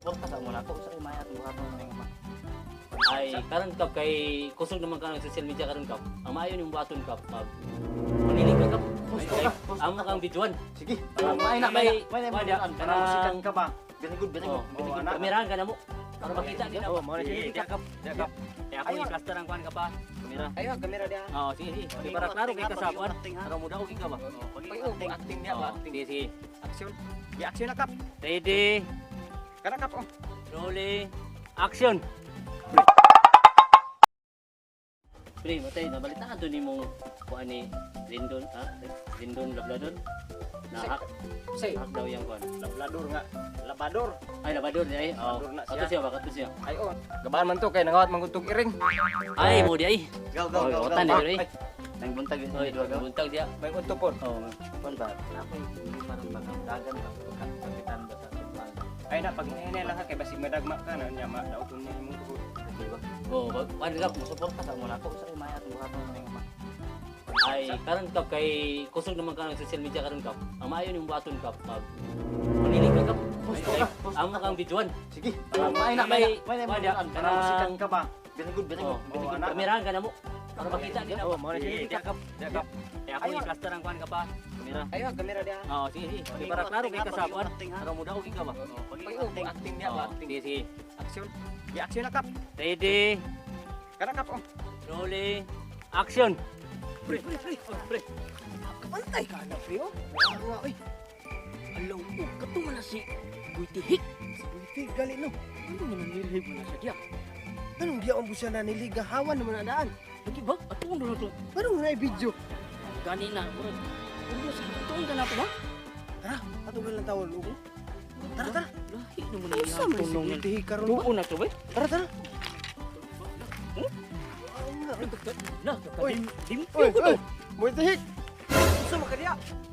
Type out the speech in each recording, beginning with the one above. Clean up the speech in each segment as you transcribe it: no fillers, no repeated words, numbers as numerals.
Suporta sa mo nako sa may atong buhaton ning ma. Ay, karon, Kap, kay kusog naman ka ng social media karon, Kap. Ang maayo nimong buhaton, Kap, mag manilig ka, Kap. Gusto Ay, ka, gusto amo kang videoan. Sige. Para May na may may- may na may na- para musikan ka ba? Very good, very good. Oh, Very good. Kamerahan ka na mo. Para makita nila. Oh, mo na Sige, siya. diya, Kap. Diya, Kap. Kaya ako i-plaster ang kuan ka pa. Kamera. Ayo, kamera diha. Oo, sige, sige. Sige, para klaro kay ka sa kuan. Para mo daog ka ba? Pag acting niya ba? Oo, sige, sige. Action. Di action na, Kap. Ready, Kana, Kap, oh. rolling, action. Pre, matay, nabalitaan to nimong kuan ni Lindon, ha? Lindon Lablador. Na hack, Say, hack daw yang kuan. lablador nga. Labador. Ay, Labador di ay. Oh, Labador na siya. kato siya ba? Kato siya. Ay, oh. Gabahan man to kay nangawat manguntog iring. Ay, mo di ay. Go, go, go, go. Otan di ay. Nang buntag yun Oy, dua go. buntag siya. May unto po. Oh. Kuan ba? Ako parang pagdagan ka kapitan ba sa kuan. Ay na pag hinay lang ka kay basig madagma ka na nya madauton niya imong tuhod. Sige ba? Oh, kuan ka Suporta sa mo nako sa may atong buhaton ning ma. Ay, karon, Kap, kay kusog naman ka ng social media karon, Kap. Ang maayo nimong buhaton, Kap, mag manilig ka, Kap. Gusto Ay, ka, gusto amo kang videoan. Sige. Para May na may may na may na- para musikan ka ba? Very good, very good. Oh, Very good. anak. Kamerahan ka na mo. Para makita nila. Oh, mo na Sige, siya. diya, Kap. Diya, Kap. Kaya ako Ayo. i-plaster ang kuan ka pa. Kamera. Ayo, kamera diha. Oo, sige, sige. Sige, para klaro kay ka sa kuan. Para mo daog ka ba? Pag acting niya ba? Oo, sige, sige. Action. Di action na, Kap. Ready, Kana, Kap, oh. rolling, action. Pre, pre, pre. Oh, pre. Kabantay ka na, pre, oh. Nga, oy. Alaw, oh, kato man na si Buitihik. Si Buiti, gali no. Ano man nanilhig mo na siya diya? Anong diya ang busya na niliga hawan naman ang daan? Lagi ba? Ato na to. Anong na video? Gani na, murag. Ano sa tuon ka na to ba? Tara, ato ka lang tawon ugo. Tara, tara. Lahi naman na Unsa iyang man si tunong. Buiti karon ba? Tuon na to, ba? Tara, tara. Na, Oy. limpyo Oy, ko to. oy. Buiti. Unsa man ka diya?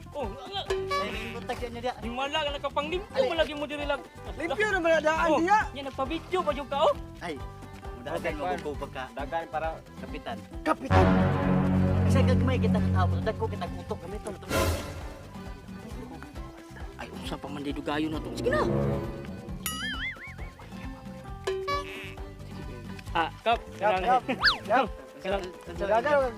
Oh, nga. Ay, buntag yan niya. Himala ka nakapanglimpyo mo lagi mo diri lang. Limpyo naman ang daan Oh. diya. Nya nagpa-video pa jud ka, oh. Ay. Mudagan mo ko pagka Dagan para kapitan. Kapitan. Kasi gagmay kita ka dagko kita utok kami to. Ay, unsa pa man didugayon na to. Sige na. Ah, Kap. Kap, kap. Kap. Kanang Dagan.